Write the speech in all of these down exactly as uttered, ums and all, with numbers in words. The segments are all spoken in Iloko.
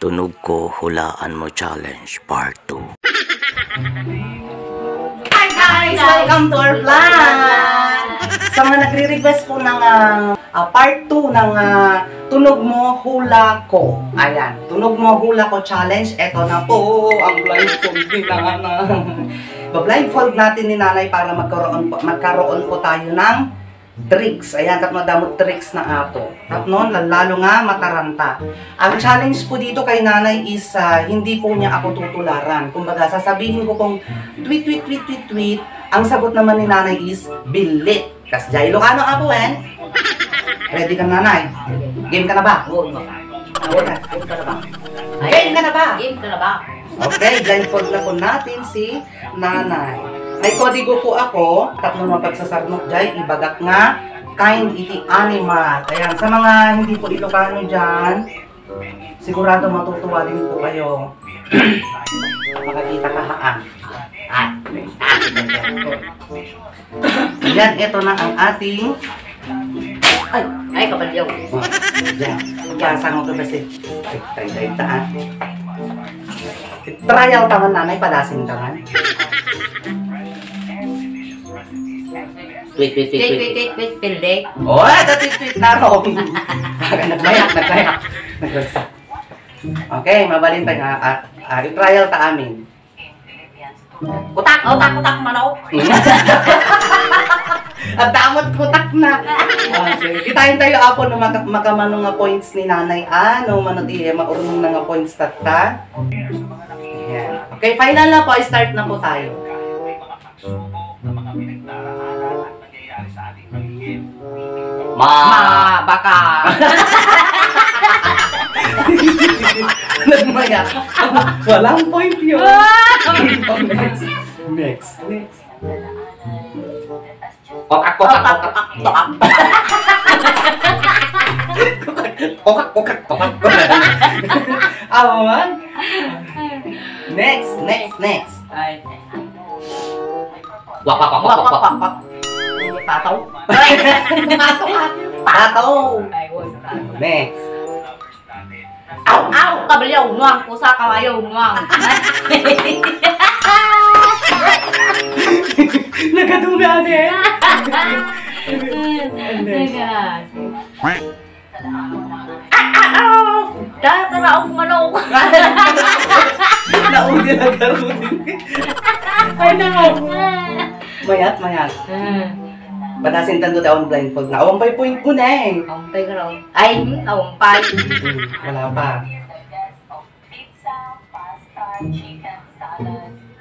Tunog Ko, Hulaan Mo Challenge Part two. Hi guys! Welcome to our vlog! Sa mga nagre-request po ng ah, ah, part two ng ah, Tunog Mo, Hula Ko. Ayan, Tunog Mo, Hula Ko Challenge. Eto na po ang blindfold ni Nanay. Ba-blindfold natin ni Nanay para magkaroon po, magkaroon po tayo ng tricks. Ayan, tapno damo tricks na ato. Tapno, lalo nga mataranta. Ang challenge po dito kay Nanay is ah, hindi po niya ako tutularan. Kumbaga, sasabihin ko pong tweet, tweet, tweet, tweet, tweet. Ang sagot naman ni Nanay is bilit. Kasdiay, Ilocano apo, eh? Ready ka, Nanay? Game ka na ba? Oo, no. Game ka na ba? Game ka na ba? Game ka na ba? Okay, blindfold na po natin si Nanay. Ay, kodigo po ako, tapno mapagsasarnok jay, ibagak nga kind iti animal. Ayan, sa mga hindi po Ilocano dyan, sigurado matutuwa din po kayo. Makakita ka haan. Ah, ah. Yan, ito na ang ating Ay, ay, kabalyaw. Oh, yan. Pagkasang ko kasi. Ay, tayo, tayo, taan. Trial taman, Nanay, padasin taman. Wait, wait, wait, wait, wait, wait, wait, wait, wait. Oh, ito, wait, wait, na wrong. Nagmayak, nagmayak. Nagbagsak. Okay, mabalin tayo, ah, ah, ah, i-trial ta amin. Kutak, kutak, kutak, manok. At damot kutak na. Ah, sige. Kitain tayo, apo, no, maka-, makamano nga points ni Nanay. Ah, no, mano ti, eh, maurnong na nga points tatta. Ayan. Okay, final na po. Start na po tayo. Nangyayari sa ating paligid. Ma- Ma-, baka. Nagmaya. Walang point yun. Ah! Next. Next, next. Kokak, kokak, kokak, kokak. Kokak, kokak, kokak. Awan. Next, next, next. Ay. Wak, wak, wak, wak, wak, wak. Wak, wak, wak, wak. Pataw. Pataw. Pataw. Ay, wag, pataw. Next. Aw, aw, kabalyaw, nuang, kusa, kawayo, nuang. Nagadungan eh. Nagadungan. Ah, ah, ah! Tataraok manok! Nauli na garudin. Ay, nako. Mayat, mayat. Ah. Padasin tanto daw ang blindfold na. Awan pa'y point ko na eh. Awan pa'y garo. Ay, hmm, awan pa'y. Hmm, wala pa.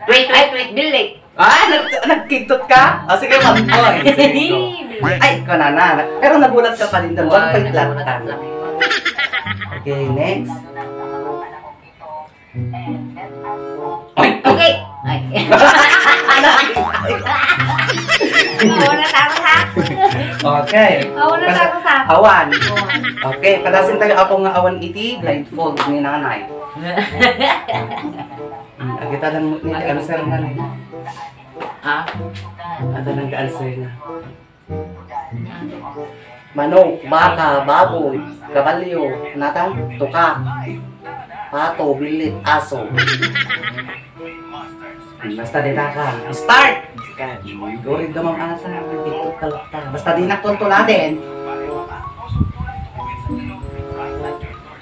Wait, wait, wait, Billy. Ah, nag-, nagkigtot ka? O, sige, one point. Sige, go. Ay, kanana. Pero nagulat ka pa din doon. One point lang. Nagulat lang. Okay, next. Ay! Okay. Ay. Mauna tayo sa. Okay. Mauna tayo sa. Awan. Awan. Okay, padasin tayo ako nga awan iti blindfold ni Nanay. Hmm, agita lang mo ni answer na ni. Ah? Ada nang answer na. Manok, baka, baboy, kabalyo, natang, tuka, pato, bilit, aso. Hmm, basta dita ka. Start! Gurid naman ata, nagdiktot ka lang ta. Basta di na tultuladen.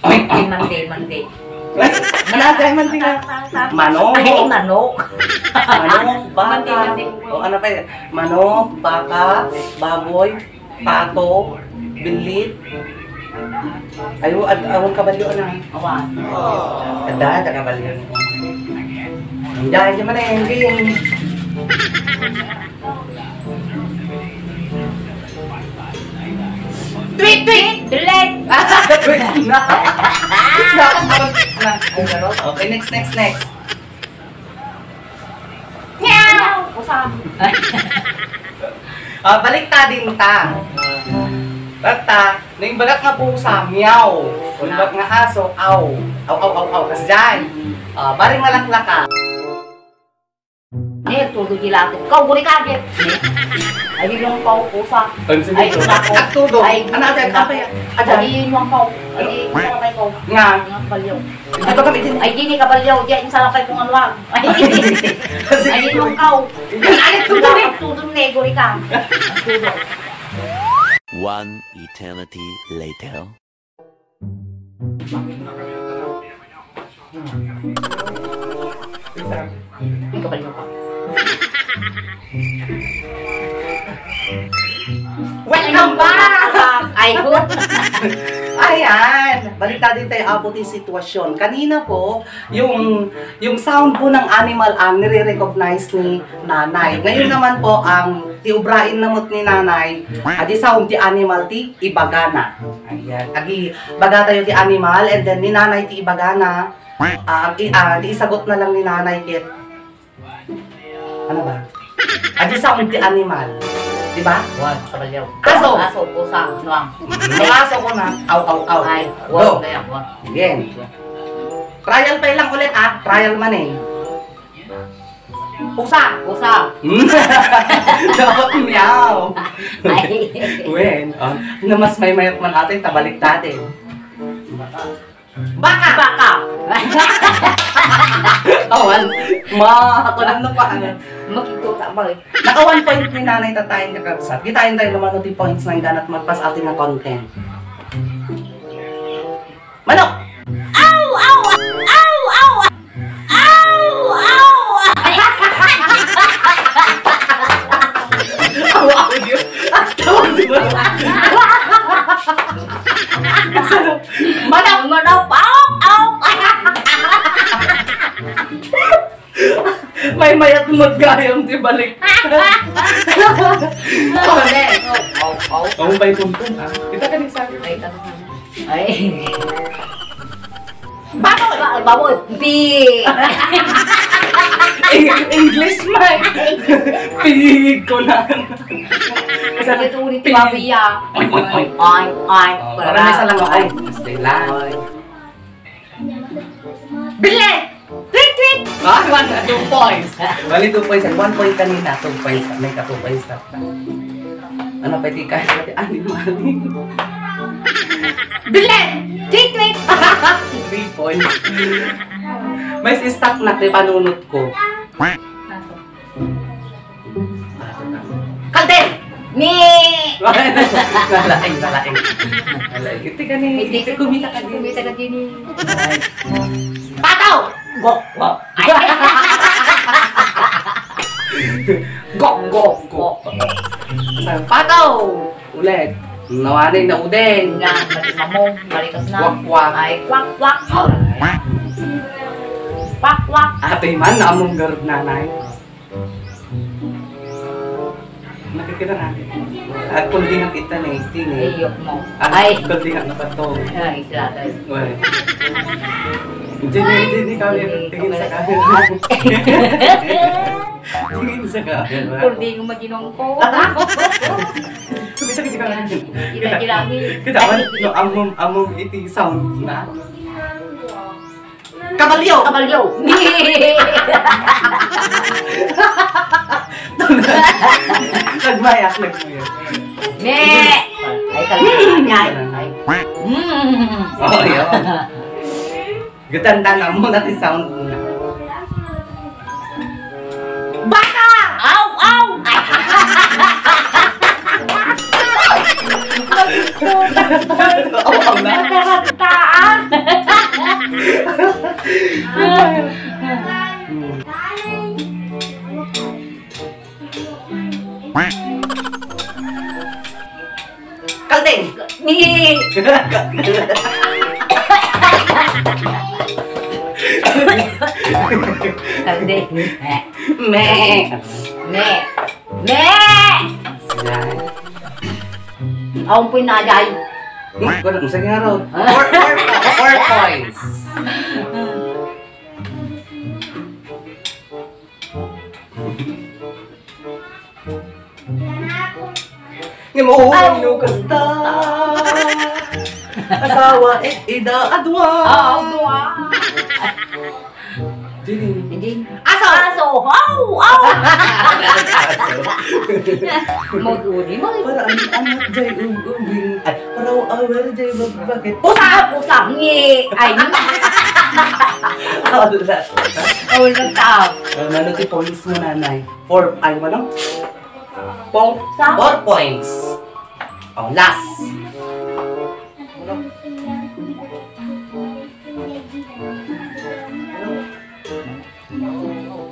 Ay, ay, mandi, mandi. Ay, mandi, mandi nga. Manok. Ay, manok. Manok, baka. Mandi, mandi. O, ano pa yun? Manok, baka, baboy, pato, bilit. Ayo, ad-, awan kabalyo na. Awan. Ada, ada kabalyo. Hindi, hindi man eh, hindi. Tweet, tweet! Delete! Tweet na! Okay, next, next, next. Meow! Usab. Ah, balik ta din ta. Basta, nung bagak nga pusa, meow. Nung bagak nga aso, aw. Aw, aw, aw, aw. Kasdiay. Ah, bareng malaklaka. Ni Tudo di lato. Kau, guri ka, Jeff. Ay, di yung kau, pusa. Pansin Ay, mo. Nako. At tudo. Ay, Ano, ate, nako. Ate, ate. Ay, di yung kau. Ay, di yung kau. Nga. Nga, baliw. Di ba kami din? Ay, di ni kabalyaw. Di, yung sarap ay kung ano, ah. Ay, Sige. Ay, di yung kau. Ay, tudo ni. Tudo ni, guri ka. Tudo. One eternity later. Ang kapal niyo pa. Welcome back! Ay, good. Ayan, baliktad tayo, Apo, ti sitwasyon. Kanina po, yung, yung sound po ng animal ang nire-recognize ni Nanay. Ngayon naman po, ang ti ubrain namot ni Nanay, adi sound ti animal ti ibagana. Ayan. Agi, baga tayo ti animal, and then ni Nanay ti ibagana. Ah, i-, ah, ti isagot na lang ni Nanay kit. Ano ba? Adi sound ti animal. Di ba? Wan, kabalyaw. Aso! Aso, pusa, nuang. Mm, aso ko na. Aw, aw, aw. Ay, Go. Wan, kaya, wan. Again. Trial pa lang ulit, ah. Trial man eh. Pusa! Pusa! Hmm? Dapat meow. Ay. Wen, ah, na mas may mayat man ate, tabalik dati. Baka! Baka! Awan. Ma, ako lang na pa. Makikita ba eh? Naka one point ni Nanay Tatay nga kabsat. Kitain tayo naman ti points ng ganat magpas atin ng content. Manok! Aw! Aw! Aw! Aw! Aw! Aw! Aw! Aw! Aw! Aw! Yun. Ang tawag mo. Manok! Manok! Aw! Aw! May mayat mo gayam, di balik. Correct. Aw, aw, aw. Ang bay tuntun, ah. Kita ka ni sabi. Ay, tama, tama. Ay. Baboy! Ba-, baboy! Pig! Eng-, English man! Pig ko na. Sabi, ito ulit, pig. Baboy, ah. Oink, oink, oink. Oink, oink. Oh, para may isa lang ako. Oink. Stay lang. Oink. Bili! Tweet, tweet! Ah, one, two points. Bali, two points. One point kanina, two points. May ka two points na. Ano, pwede ka, pwede animal. Bilen! Tweet, tweet! Three points. May si stock na, kay panunot ko. Kalde! Ni! Nalaing, nalaing. Nalaing. Iti ka ni, iti kumita ka din. Kumita ka din. Pataw! Gok, gok. Gok, gok, gok. Pataw! Ulit. Nawanay na udeng. Nga, mati mamo, balikas na. Kwak, kwak. Ay, kwak, kwak. Kwak, kwak. Ate man, among garod nanay. Nakikita na. Agkulding nga kita na iti ni. Ay, yok mo. Ay. Agkulding nga napato. Ay, sila tayo. Well. Jenny, Jenny, kami. Tingin sa camera. Tingin sa camera. Kulding mo maginong ko. Kita, kita, kita. Gila-gila ni. Kita, no, among, among iti sound na. Kabalyo! Kabalyo! Nagmayak, nagmayak. Ne! Ay, kabalyo. Ay. Mm. Oh, yun. Gutanda na muna ti sound muna. Baka! Aw, aw! Aw, aw na. Nakakantaan. Kalding! Ni! Kalding. Me! Me! Me! Yan. Awan po yung najay. Hmm, wala, masaya nga raw. Four, four, four points. Nga mauuran no kasta. Asawa, eh, ida, adwa. Oo, adwa. Dini. Hindi. Aso, Aso, aw, aw! Mag-uli mo. Para ang anak jay ug-ubing. Ay, para awal jay bagbakit. Pusa, pusa, ngi. Ay, Wala. Wala tao. Ah, ano ti points mo, nanay? Four, ay, ano? Pong, Sa? Four points. Oh, last.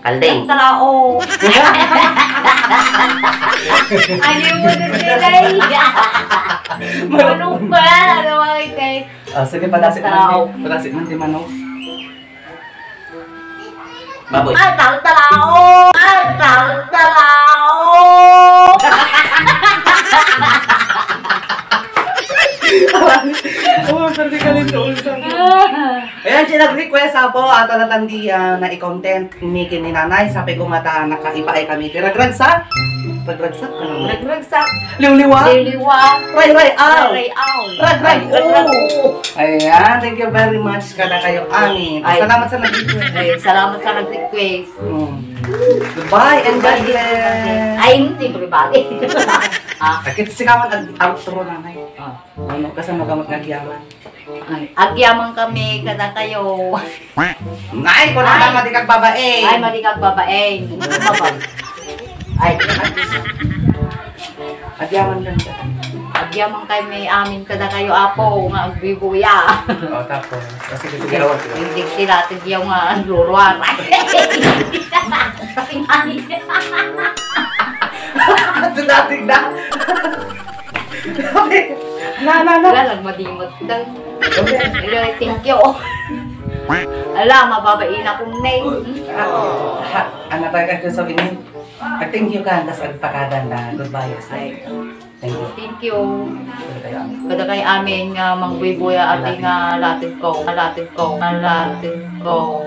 Kalding. Tao. Ayaw mo na, Jay. Manok pa. Ano ba, Jay? Ah, sige, padasig man Tao. Ti, padasig man ti manok. Baboy. Atal talao! Atal talao! Oh, pwede ka rin doon sa Ayan, siya nag-request, apo, at talatandia na i-content mi ken ni nanay, sapay ko mata nakaipaay kami. Ti ragragsak? Ragragsak? Ano? Ragragsak. Liwliwa? Liwliwa. Ray-ray-aw. Ray-ray-aw. Ragrag-o. Ay, ragrag-o. Ayan, thank you very much kadakayo amin. Ay. Salamat sa nag-request. Ay, salamat sa nag-request. Mm. Goodbye and God bless. Ay, hindi, everybody. Ah. Akit sikaman ag-, outro, nanay. Ah. Ano, kasama gamot nga agyaman. Ay, agyaman kami kadakayo. Nay, kuna Ay. Madi kag babae. Ay, madi kag babae. Mabag. Ay. Agyaman kami. Agyaman kami amin kadakayo, apo, nga agbibuya. O, tapos. O, sige, sige, awan, sige. Hindi sila, tigyaw nga, ang luruan. Kasi nga, Ito natin na. Na, na, na. Wala, nagmadimot ka. Okay. Hello, thank you. Ala, mababain akong name. Ah, ha, ano tayo kasi sa ini? Ag-thank you ka, tas agpakada na goodbye. Ay. Thank you. Thank you. Kadakayo amin nga mangbuybuya, ati nga latid ko, latid ko, latid ko.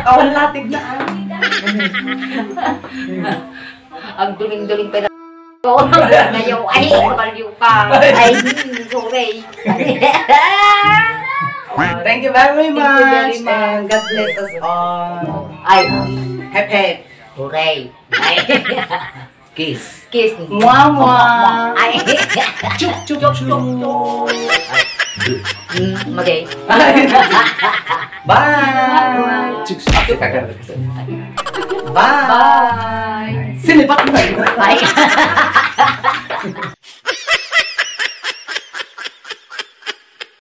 Oh, latid na, ah. Agduling-duling pa na. Kayo, ay, kabaliw ka. Ay, sorry. Thank you very much, Thank you very much. And God bless us all. Ay. Hep, hep. Hooray. Ay. Kiss. Kiss. Mwa, mwa. Ay. Chuk, chuk, chuk, chuk. Mm, magay. Bye. Chuk, chuk, chuk. Bye. Bye. Sinipat mo. Ay.